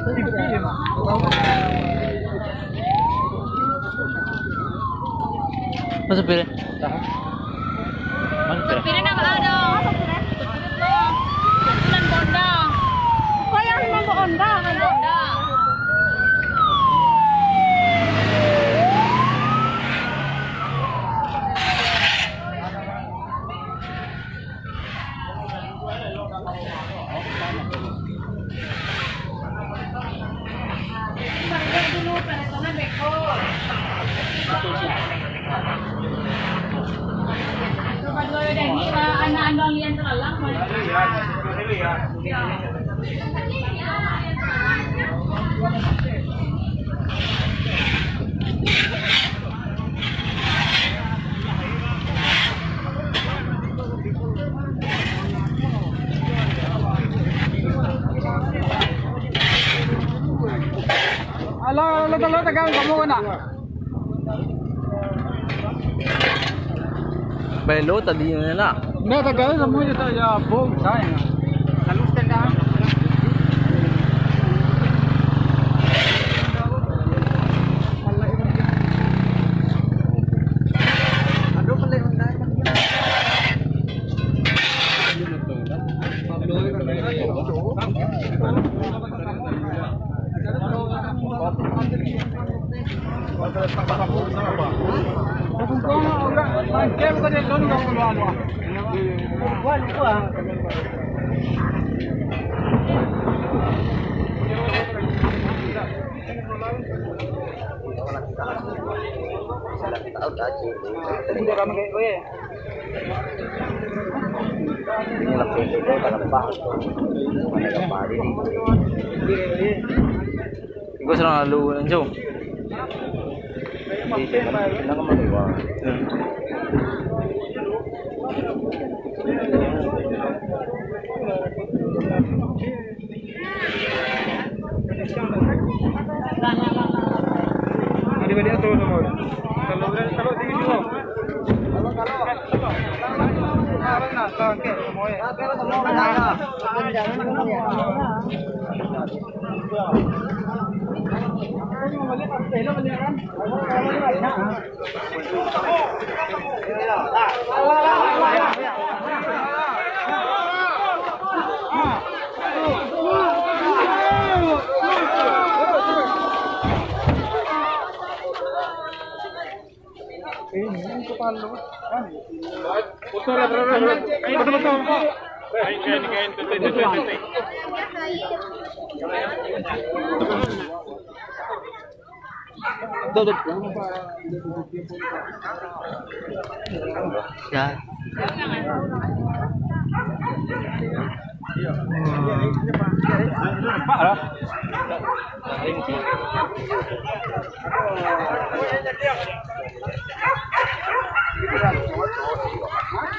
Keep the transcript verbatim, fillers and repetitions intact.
Masuk pilih. Masuk pilih. Pilih nama ada. Bulan Bonda. Kau yang nombor Honda, kan? Honda. Alah, alah, alah, alah, tagang kamu kena. Belo tadi ni lah. Ndak, tagang kamu je tak ya, bom, sayang. Lalu stand down. Aduh, pelik. Gue serang lalu, Anjo. Ya.